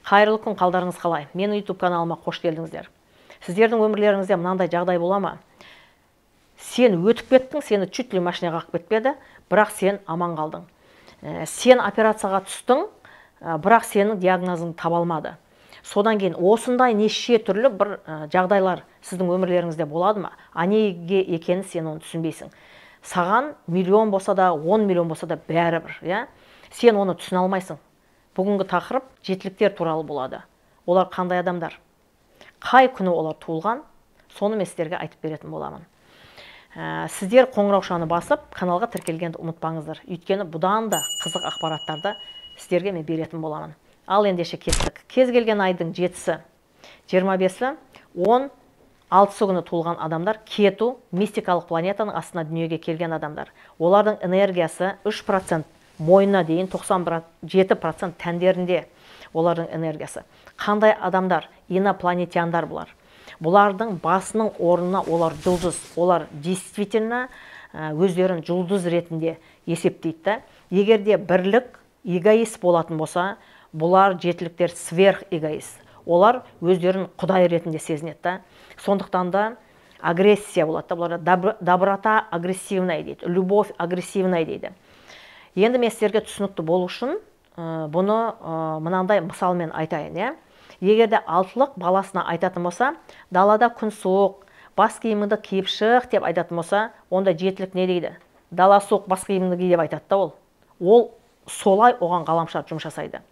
Қайырлы күн, қалдарыңыз қалай? Менің YouTube каналыма қош келдіңіздер. Сіздердің өмірлеріңізде мынандай жағдай бола ма? Сен өтіп кеттің, сені чуть ли машина қағып кетпеді, бірақ сен аман қалдың. Сен операцияға түстің, бірақ сенің диагнозыңды таба алмады. Содан кейін осындай неше түрлі бір жағдайлар сіздің өмірлеріңізде болады ма? А неге екенін сен оны түсінбейсің. Саған миллион болса да, 10 миллион болса да бәрібір, иә? Сен оны түсіне алмайсың. Бүгінгі тақырып жетіліктер туралы болады. Олар қандай адамдар? Қай күні олар туылған? Соны мен сіздерге айтып беретін боламын. Сіздер қоңыраушаны басып, каналға тіркелгенді ұмытпаңыздар. Өйткені бұдан да қызық ақпараттарды сіздерге мен беретін боламын. Ал ендеше кеттік. Кез келген айдың 7-сі, 25-і, 10, 6-сы күні туылған адамдар Кету мистикалық планетаның астына дүниеге келген адамдар. Олардың энергиясы 3% мойнына дейін, 97% тәндерінде олардың энергиясы. Қандай адамдар? Инопланетяндар бұлар. Бұлардың басының орнына олар жұлдыз. Олар действительно өздерін жұлдыз ретінде есептейді да. Егер де бірлік эгоист болатын болса, бұлар жетіліктер сверх эгоист. Олар өздерін құдай ретінде сезінеді да. Сондықтан да агрессия болады да, бұларда доброта агрессивная дейді, любовь агрессивная дейді. Енді мен сіздерге түсінікті болу үшін бұны мынандай мысалмен айтайын, иә. Егер де алтылық баласына айтатын болса, далада күн суық, бас киіміңді киіп шық деп айтатын болса, онда жетілік не дейді? Дала суық, бас киіміңді ки деп айтады да ол. Ол солай оған ғаламшар жұмыс жасайды.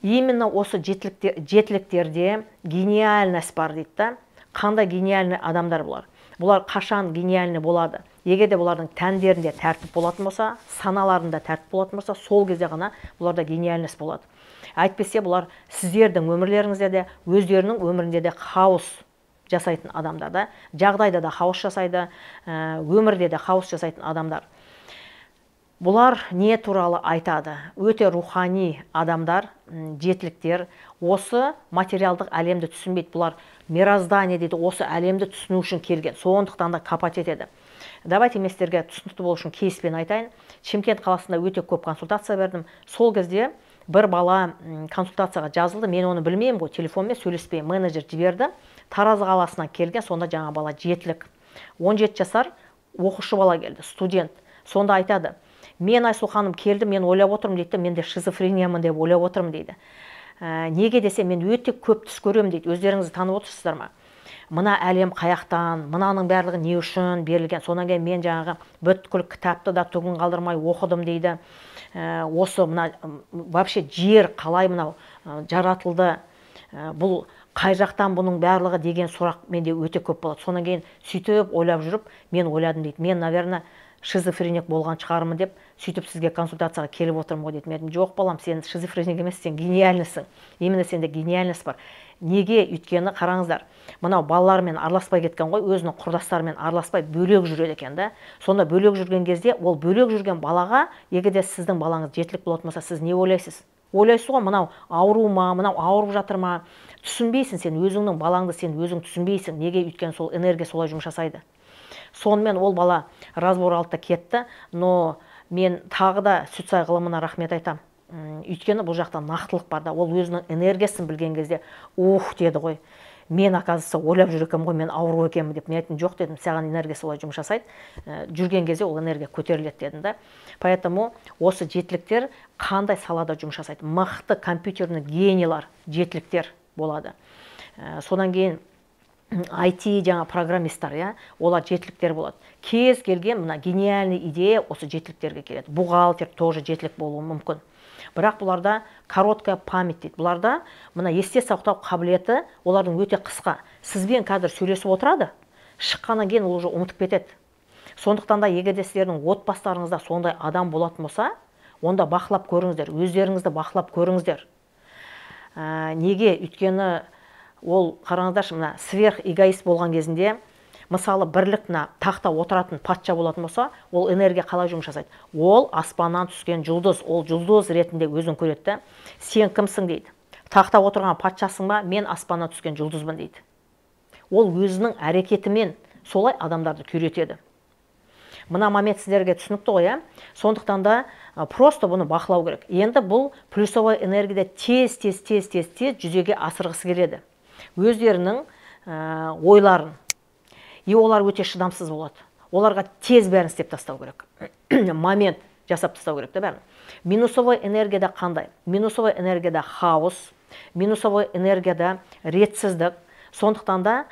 Именно осы жетіліктерде гениальность бар дейді да. Қандай гениальный адамдар бұлар? Бұлар қашан гениальный болады? Егер де бұлардың тәндерінде тәртіп болатын болса, саналарында тәртіп болатын болса, сол кезде ғана бұларда гениальность болады. Әйтпесе бұлар сіздердің өмірлеріңізде де, өздерінің өмірінде де хаос жасайтын адамдар да. Жағдайда да хаос жасайды, өмірде де хаос жасайтын адамдар. Бұлар не туралы айтады? Өте рухани адамдар, жетіліктер, осы материалдық әлемді түсінбейді. Бұлар мироздание дейді, осы әлемді түсіну үшін келген. Сондықтан да копать етеді. Давайте мен сіздерге түсінікті болу үшін кейспен айтайын. Шымкент қаласында өте көп консультация бердім. Сол кезде бір бала консультацияға жазылды. Мен оны білмеймін ғой, телефонмен сөйлеспей менеджер жіберді. Таразы қаласынан келген, сонда жаңа бала жетілік. 17 жасар оқушы бала келді, студент. Сонда айтады: мен, Айсұлу ханым, келді, мен ойлап отырмын дейді, мен де шизофрениямын деп ойлап отырмын дейді. Неге десе, мен өте көп түс көремін дейді. Өздеріңіз танып отырсыздар ма? Мына әлем қаяқтан, мынаның барлығы не үшін берілген? Содан кейін мен жаңағы бүткіл кітапты да түгін қалдырмай оқыдым дейді. Осы мына вообще жер қалай мынау жаратылды, бұл қай жақтан бұның барлығы деген сұрақ менде өте көп болады. Содан кейін сөйтіп ойлап жүріп, мен ойладым дейді, мен, наверное, шизофреник болған шығармын деп, сөйтіп сізге консультацияға келіп отырмын ғой дейді. Мен айттым: жоқ, балам, сен шизофреник емес, сен гениальныйсың, именно сенде гениальность бар. Неге? Өйткені қараңыздар, мынау балалармен араласпай кеткен ғой, өзінің құрдастарымен араласпай бөлек жүреді екен да. Сонда бөлек жүрген кезде, ол бөлек жүрген балаға, егер де сіздің балаңыз жетілік болатын болса, сіз не ойлайсыз? Ойлайсыз ғой, мынау ауру ма, мынау ауырып жатыр ма? Түсінбейсің сен өзіңнің балаңды, сен өзің түсінбейсің. Неге? Өйткені сол энергия солай жұмыс жасайды. Сонымен ол бала разбор алды да кетті. Но мен тағы да Сюцай ғылымына рахмет айтам. Өйткені бұл жақта нақтылық бар да. Ол өзінің энергиясын білген кезде, ух деді ғой, мен, оказывается, ойлап жүр екенмін ғой, мен ауру екенмін деп. Мен айттым: жоқ, дедім, саған энергия солай жұмыс жасайды, жүрген кезде ол энергия көтеріледі дедім да. Поэтому осы жетіліктер қандай салада жұмыс жасайды? Мықты компьютерный генийлар жетіліктер болады. Содан кейін IT, жаңа программисттар, иә, олар жетіліктер болады. Кез келген мына гениальный идея осы жетіліктерге келеді. Бухгалтер тоже жетілік болуы мүмкін. Бірақ бұларда короткая память дейді. Бұларда мына есте сақтау қабілеті олардың өте қысқа. Сізбен қазір сөйлесіп отырады, шыққаннан кейін ол уже ұмытып кетеді. Сондықтан да егер де сіздердің отбасыларыңызда сондай адам болатын болса, онда бақылап көріңіздер, өздеріңізді бақылап көріңіздер. Неге? Өйткені ол, қараңыздаршы, мына сверх эгоист болған кезінде, мысалы, бірлік мына тақта отыратын патша болатын болса, ол энергия қалай жұмыс жасайды? Ол аспаннан түскен жұлдыз, ол жұлдыз ретінде өзін көреді да. Сен кімсің дейді, тақта отырған патшасың ба? Мен аспаннан түскен жұлдызбын дейді. Ол өзінің әрекетімен солай адамдарды күйретеді. Мына момент сіздерге түсінікті ғой, иә? Сондықтан да просто бұны бақылау керек. Енді бұл плюсовой энергияда тез, тез, тез, тез, тез жүзеге асырғысы келеді өздерінің ойларын. И олар өте шыдамсыз болады. Оларға тез бәрін істеп тастау керек. Момент жасап тастау керек та бәрін. Минусовой энергияда қандай? Минусовой энергияда хаос, минусовой энергияда ретсіздік. Сондықтан да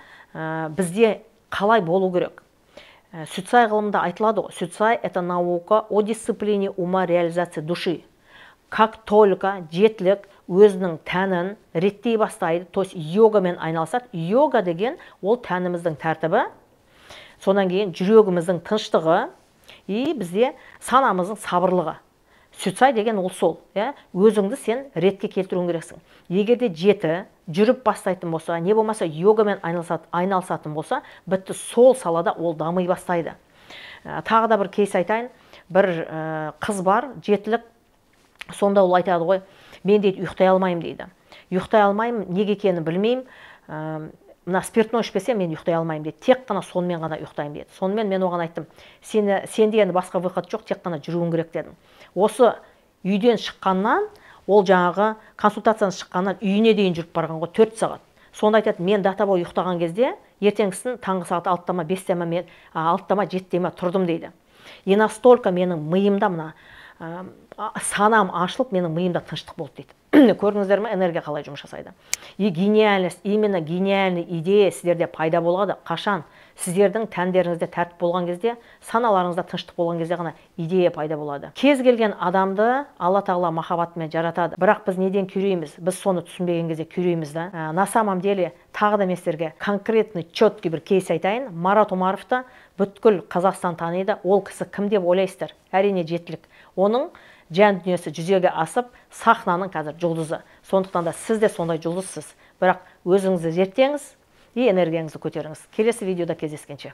бізде қалай болу керек? Сюцай ғылымында айтылады ғой, сюцай — это наука о дисциплине ума, реализации души. Как только жетілік өзінің тәнін реттей бастайды, то есть йогамен айналысады. Йога деген ол тәніміздің тәртібі, содан кейін жүрегіміздің тыныштығы и бізде санамыздың сабырлығы. Сюцай деген ол сол, иә? Өзіңді сен ретке келтіруің керексің. Егер де жеті жүріп бастайтын болса, не болмаса йогамен айналысатын болса, бітті, сол салада ол дами бастайды. Тағы да бір кейс айтайын. Бір қыз бар, жетілік, сонда ол айтады ғой, мен дейді ұйықтай алмаймын дейді. Ұйықтай алмаймын, неге екенін білмеймін. Мына спиртной ішпесем, мен ұйықтай алмаймын дейді. Тек қана сонымен ғана ұйықтаймын дейді. Сонымен мен оған айттым, сенде енді басқа выход жоқ, тек қана жүруің керек дедім. Осы үйден шыққаннан, ол жаңағы консультациядан шыққаннан үйіне дейін жүріп барған ғой, 4 сағат. Сонда айтады, мен до того ұйықтаған кезде, ертеңгісін таңғы сағат 6-та ма, 5-те ма, мен 6-та ма, 7-те ма тұрдым дейді. И настолько менің миымда мына санам ашылып, менің миымда тыныштық болды дейді. Көрдіңіздер ме, энергия қалай жұмыс жасайды? И гениальность, именно гениальный идея сіздерде пайда болады. Қашан? Сіздердің тәндеріңізде тәртіп болған кезде, саналарыңызда тыныштық болған кезде ғана идея пайда болады. Кез келген адамды Алла Тағала махаббатымен жаратады. Бірақ біз неден күйрейміз? Біз соны түсінбеген кезде күйрейміз да. На самом деле, тағы да мен сіздерге конкретный, четкий бір кейс айтайын. Марат Омаровты бүткіл Қазақстан таниды. Ол кісі кім деп ойлайсыздар? Әрине, жетілік. Оның жан дүниесі жүзеге асып, сахнаның қазір жұлдызы. Сондықтан да сіз де сондай жұлдызсыз. Бірақ өзіңізді зерттеңіз и энергияңызды көтеріңіз. Келесі видеода кездескенше.